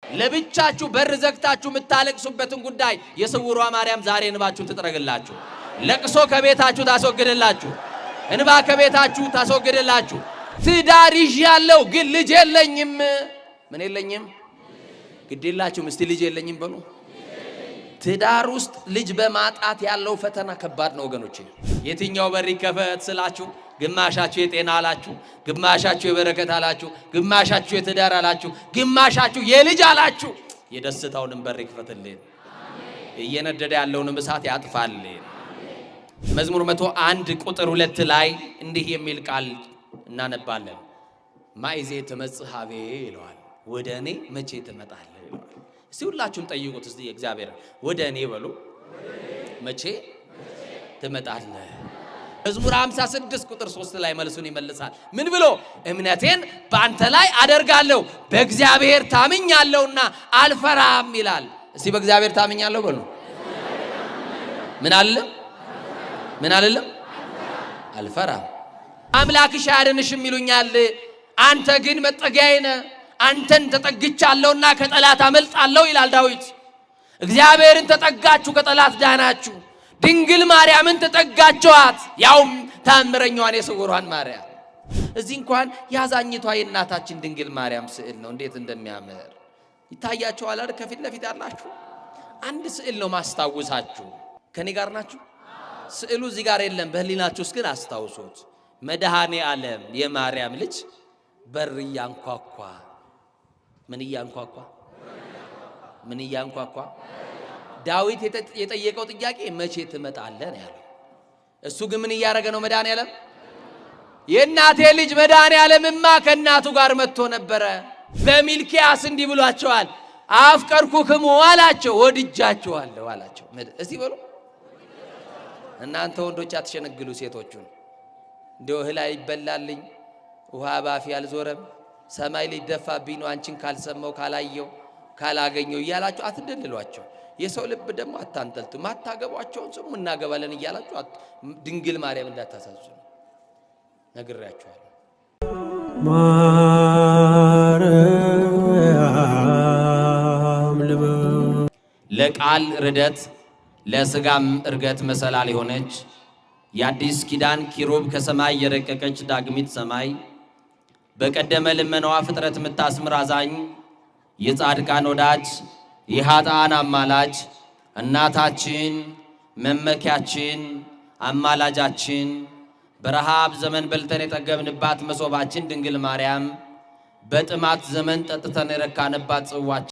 ለብቻችሁ በር ዘግታችሁ የምታለቅሱበትን ጉዳይ የስውሯ ማርያም ዛሬ እንባችሁን ትጥረግላችሁ። ለቅሶ ከቤታችሁ ታስወግድላችሁ። እንባ ከቤታችሁ ታስወግድላችሁ። ትዳር ይዣለሁ ግን ልጅ የለኝም። ምን የለኝም? ግድ የላችሁም። እስቲ ልጅ የለኝም በሉ። ትዳር ውስጥ ልጅ በማጣት ያለው ፈተና ከባድ ነው ወገኖቼ። የትኛው በር ይከፈት ስላችሁ ግማሻችሁ የጤና አላችሁ፣ ግማሻችሁ የበረከት አላችሁ፣ ግማሻችሁ የትዳር አላችሁ፣ ግማሻችሁ የልጅ አላችሁ። የደስታውንም በር ይክፈትልን፣ እየነደደ ያለውንም እሳት ያጥፋልን። መዝሙር 101 ቁጥር 2 ላይ እንዲህ የሚል ቃል እናነባለን። ማእዜ ትመጽእ ኀቤየ ይለዋል። ወደ እኔ መቼ ትመጣለህ ይለዋል። እስቲ ሁላችሁም ጠይቁት እስቲ እግዚአብሔር ወደ እኔ በሉ፣ መቼ ትመጣለህ? መዝሙር 56 ቁጥር 3 ላይ መልሱን ይመልሳል። ምን ብሎ? እምነቴን በአንተ ላይ አደርጋለሁ፣ በእግዚአብሔር ታምኛለሁና አልፈራም ይላል። እስቲ በእግዚአብሔር ታምኛለሁ በሉ። ምን አልልም? ምን አልልም? አልፈራም። አምላክሽ አያድንሽም ይሉኛል፣ አንተ ግን መጠጊያዬ ነህ፣ አንተን ተጠግቻለሁና ከጠላት አመልጣለሁ ይላል ዳዊት። እግዚአብሔርን ተጠጋችሁ ከጠላት ዳናችሁ። ድንግል ማርያምን ተጠጋችኋት፣ ያውም ታምረኛዋን የስውሯን ማርያም። እዚህ እንኳን የአዛኝቷ የእናታችን ድንግል ማርያም ስዕል ነው፣ እንዴት እንደሚያምር ይታያችኋል አይደል? ከፊት ለፊት ያላችሁ አንድ ስዕል ነው ማስታውሳችሁ። ከኔ ጋር ናችሁ? ስዕሉ እዚህ ጋር የለም፣ በህሊናችሁ ውስጥ ግን አስታውሱት። መድኃኔ ዓለም የማርያም ልጅ በር እያንኳኳ፣ ምን እያንኳኳ፣ ምን እያንኳኳ? ዳዊት የጠየቀው ጥያቄ መቼ ትመጣለህ ነው ያለው። እሱ ግን ምን እያደረገ ነው? መድኃኔ ዓለም የእናቴ ልጅ መድኃኔ ዓለምማ ከእናቱ ጋር መጥቶ ነበረ። በሚልኪያስ እንዲህ ብሏቸዋል፣ አፍቀርኩክሙ አላቸው፣ ወድጃችኋለሁ አላቸው። እስቲ በሉ እናንተ ወንዶች አትሸነግሉ ሴቶቹን። እንዲያው እህል አይበላልኝ፣ ውሃ ባፌ አልዞረም፣ ሰማይ ሊደፋብኝ ነው አንቺን ካልሰማው ካላየው ካላገኘው እያላችሁ አትደልሏቸው። የሰው ልብ ደግሞ አታንጠልጡ። ማታገቧቸውን ስሙ እናገባለን እያላችሁ ድንግል ማርያም እንዳታሳዝኑ ነግሬያችኋለሁ። ማርያም ልበ ለቃል ርደት ለስጋም እርገት መሰላል የሆነች የአዲስ ኪዳን ኪሩብ ከሰማይ የረቀቀች ዳግሚት ሰማይ፣ በቀደመ ልመናዋ ፍጥረት የምታስምር አዛኝ፣ የጻድቃን ወዳጅ የኃጥአን አማላጅ፣ እናታችን፣ መመኪያችን፣ አማላጃችን፣ በረሃብ ዘመን በልተን የጠገብንባት መሶባችን ድንግል ማርያም፣ በጥማት ዘመን ጠጥተን የረካንባት ጽዋችን